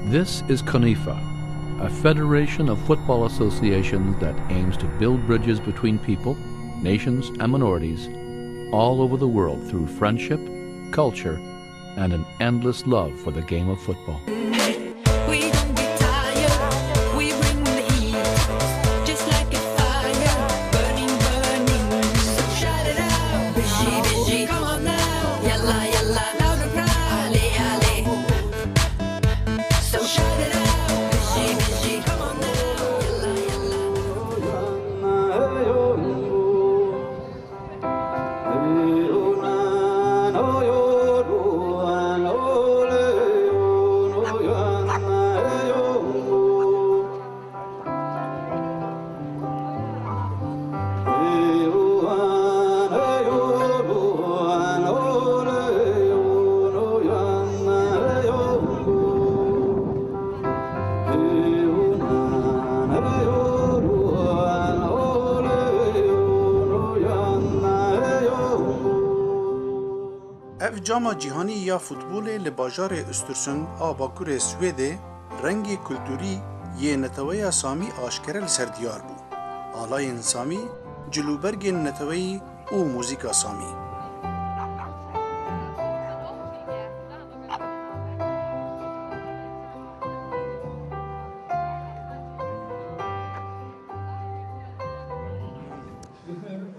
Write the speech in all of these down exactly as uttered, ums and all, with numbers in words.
This is CONIFA, a federation of football associations that aims to build bridges between people, nations, and minorities all over the world through friendship, culture, and an endless love for the game of football. We don't get tired, we bring the heat. Just like a fire, burning, burning. So shout it out, Bijî, bijî, come on now. Yalla, yalla, louder cry, allez, allez. So shout it out, Bijî, bijî, come on now. Yalla, yalla. Ev cama cîhanî ya futbolê li bajarê Östersund a bakurê Swêdê rengê kulturî yê neteweya Samî aşkere li ser diyar bû. Alayên Samî, cilûbergên neteweyî û muzîka Samî.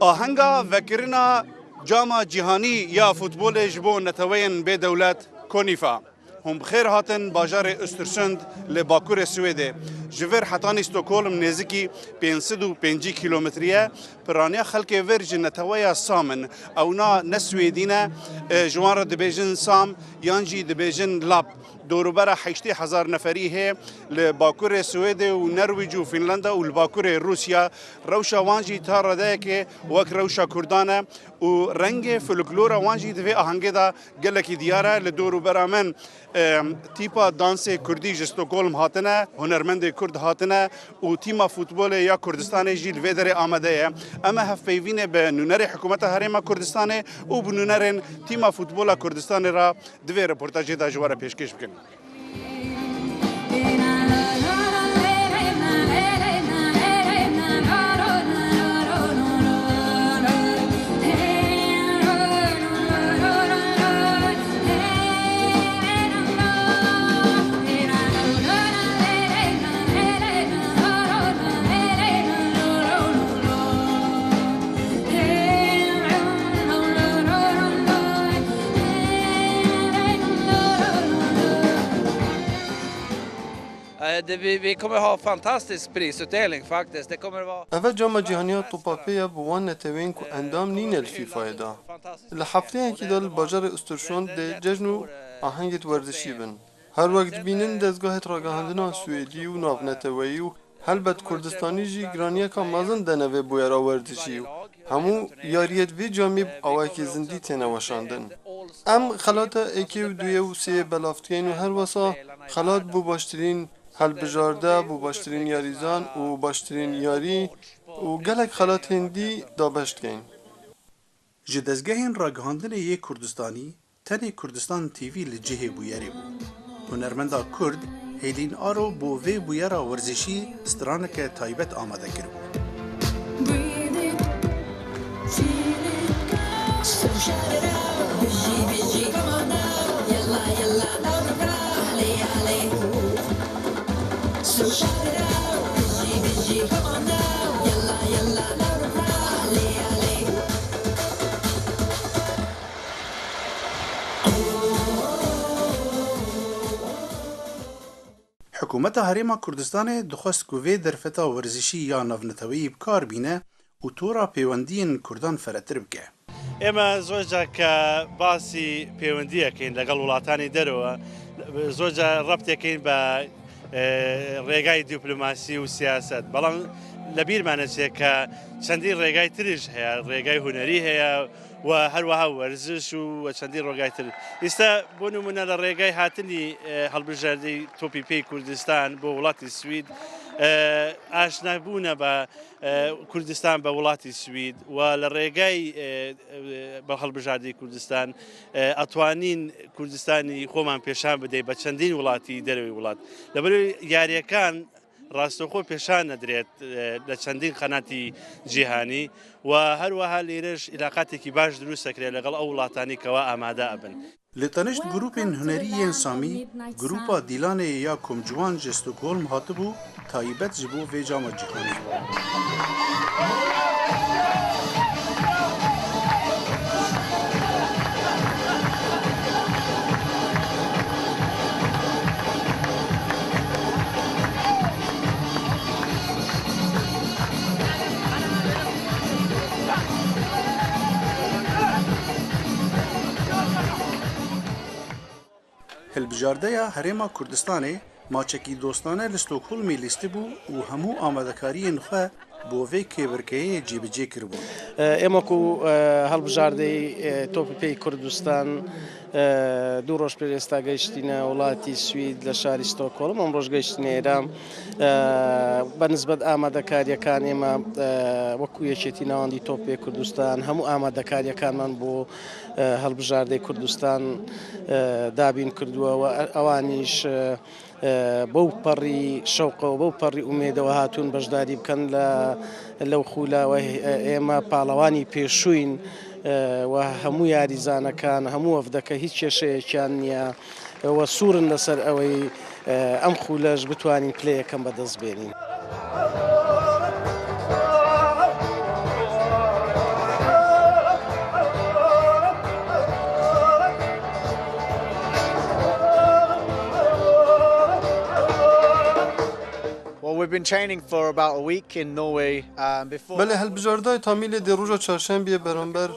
Ahenga vekirina Cama Cîhanî ya Futbolê ji bo neteweyên bêdewlet, CONIFA. Hûn bi xêr hatin bajarê Östersund li bakurê Swêdê. Ji vir hetanî Stockholm nêzikî pênc sed û pêncî kîlometrî ye. Piraniya xelkê vir ji neteweya Sam in. Ewna ne Swêdî ne, e, ji wan re dibêjin Sam yan jî dibêjin Lap. Dorûbera heştê hezar neferî heye li bakurê Swêdê û Nerwîc û Fînlanda û li bakurê Rûsya. Rewşa wan jî ta redeyekê wek rewşa Kurdan e û rengê folklora wan jî di vê ahengê de gelekî diyar e. Li dorûbera min, em, tîpa dansê kurdî ji Stockholm hatine, hunermendê kurd hatine û tîma futbolê ya Kurdistanê jî li vê derê amade ye. Em ê hevpeyvînê bi nûnerê Hikûmeta Herêma Kurdistanê û bi nûnerên tîma futbola Kurdistanê re di vê reportajê de ji we re pêşkêş bikin. Eh, det, vi, vi kommer ha fantastisk prisutdelning faktiskt. Det kommer vara... Eve cama cîhanî ya topa pê ye bo wan neteweyên ku endam nîne li FIFAyê de. Li hefteyekî de li bajarê Östersund dê cejn û ahengêt werzişî bin. Her wek dibînin dezgahêt ragihandina Swêdî û navneteweyî û helbet Kurdistanî jî giraniyeka mezin dene vê bûyera werzişî û hemû yariyêt vê camî bi awayekî zindî têne weşandin. Em xelata êkê û duyê û sêyê belav dikeyn û her wesa xelat bo baştirîn helbijarte, bo baştirîn yarîzan û baştirîn yarî û gelek xelatên dî dabeş dikeyn. Ji dezgehên ragihandinê yê Kurdistanî, tenê Kurdistan T V li cihê bûyerê bû. Hunermenda Kurd Hêlîn Aro bo vê bûyera werzişî straneke taybet amade kiribû. Hikûmeta Herêma Kurdistanê dixwest ku vê derfeta werzişî ya navneteweyî bi kar bîne û tora pêwendiyên Kurdan ferehtir bike. ئێمە زۆر جار کە باسی پەیوەندیەکەین لەگەڵ وڵاتانی دەرەوە، زۆر جار ڕەبتێکەین بە، ئێ، ڕێگای دیپلۆماسی و سیاسەت. بەڵام لە بیرمان نەچێت کە چەندین ڕێگای تریش هەیە، ڕێگای هونەری هەیە و هەروەها وەرزش و، و چەندین ڕێگای تر. ئێستا بۆ نمونە لە ڕێگای هاتنی، ئێ، هەڵبژاردەی تۆپی پێی کوردستان بۆ وڵاتی سوید، ئە، ئاشنابوونە بە، ئە، کوردستان بە وڵاتی سوید و لە ڕێگای، ئە، ئە، بە هەڵبژاردەی کوردستان، ئە، ئەتوانین کوردستانی خۆمان پێشان بدەین بە چەندین وڵاتی دەرەوەی وڵات. لەبەرەوەی یاریەکان ڕاستەوخۆ پێشان نەدرێت، ئە، لە چەندین قەناتی جیهانی و هەروەها لێرەش عیلاقاتێکی باش دروست دەکرێت لەگەڵ ئەو وڵاتانی کەوا ئامادە ئەبن. Li tenişt grûpên hunerî yên Samî, grûpa Dîlanê ya Komciwan ji Stockholm hatibû, taybet ji bo vê cama cîhanê. Hilbijardeya Herêma Kurdistanê maçekî dostane li Stockholmê lîstibû û hemû amadekariyên xwe bo vê kêbirkeyê cîbicê kiribûn. ئێمە وەکو هەڵبژاردەی تۆپی پێی کوردستان دوو ڕۆژ پێش ئێستا گەیشتینە وڵاتی سوید لە شاری ستۆکۆڵم. ئەمڕۆش گەیشتینە ئێرە. بە نسبەت ئامادەکاریەکان ئێمە وەکو یەکێتی ناوەندی تۆپی پێی کوردستان هەموو ئامادەکاریەکانمان بۆ هەڵبژاردەی کوردستان دابین کردووە و ئەوانیش بەو پەڕی شەوقەوە، بەو پەڕی ئومێدەوە هاتوون بەشداری بکەن لە، لەو خولاوە. ئێمە پاڵەوانی پێشووین و هەموو یاریزانەکان، هەموو وەفدەکە هیچ کێشەیەکیان نییە و سوورن لەسەر ئەوەی ئەم خولەش بتوانین پلەی یەکەم بەدەست بێنین. Well, we've been training for about a week in Norway, um, before. Belê, helbijarda tamî lê dê roja çarşembiyê beramber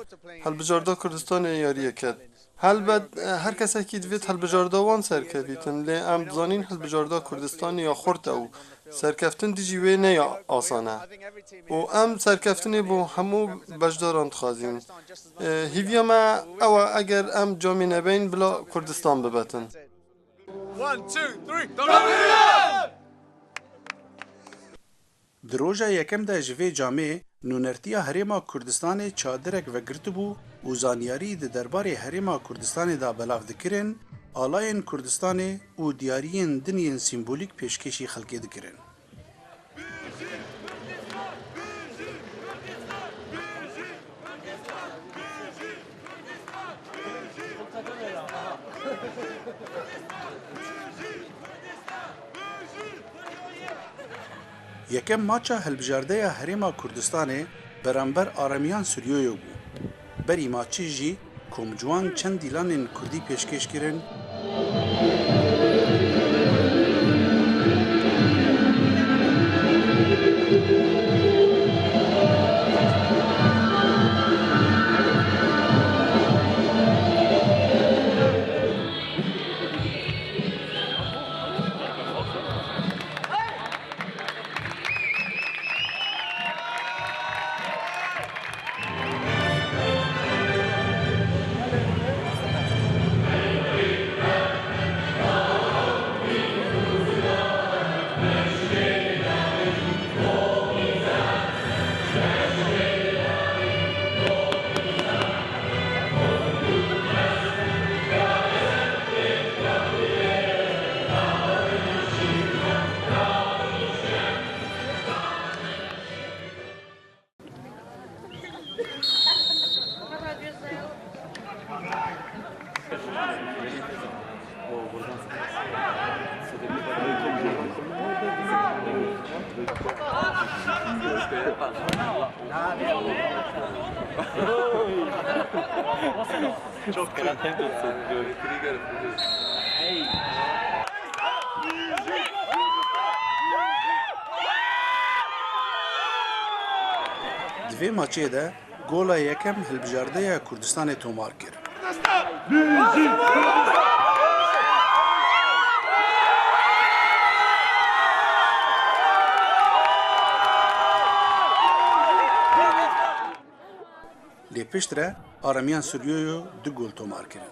helbijarda Kurdistanê yariyê ket. Helbet, e, her kesekî divêt helbijarda wan serkevîtin, lê em dizanîn helbijarda Kurdistanê ya xurt e û serkeftin dijî wê ne ya asan e. Û em serkeftinê bo hemû beşdaran dixwazîn. E, hîviya me ew e, eger em camê nebeyn, bila Kurdistan bibetin. One, two, three. Di roja yekem de ji vê camê nûnertiya Herêma Kurdistanê çadirek vegirtibû û zanyarî di derbarê Herêma Kurdistanê de belav dikirin, alayên Kurdistanê û diyariyên din yên sîmbolîk pêşkêşî xelkê dikirin. Yekem maça hilbijardeya Herêma Kurdistanê beramber Aramiyan Suryoyo bû. Berî maçê jî Komciwan çend dîlanên kurdî pêşkêş kirin. Çok kral. Di vê maçê de gola yekem hilbijardeya Kurdistanê tomar kir. Lê piştre Aramiyan Suryoyo du gol tomar kirin.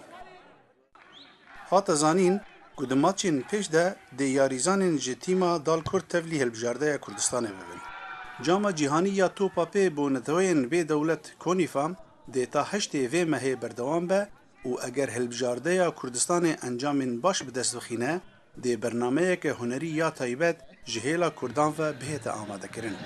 Hate zanîn, ku di maçên pêş de dê yarîzanên ji tîma Dal Kurd tevlî hilbijardeya Kurdistanê bibin. Cama Cîhanî ya Topa Pê bo Neteweyên Bê Dewlet, CONIFA, dê ta heştê vê mehê berdewam be û eger hilbijardeya Kurdistanê encamên baş bi dest bixîne, dê bernameyeke hunerî ya taybet ji hêla Kurdan ve bihête amadekirin.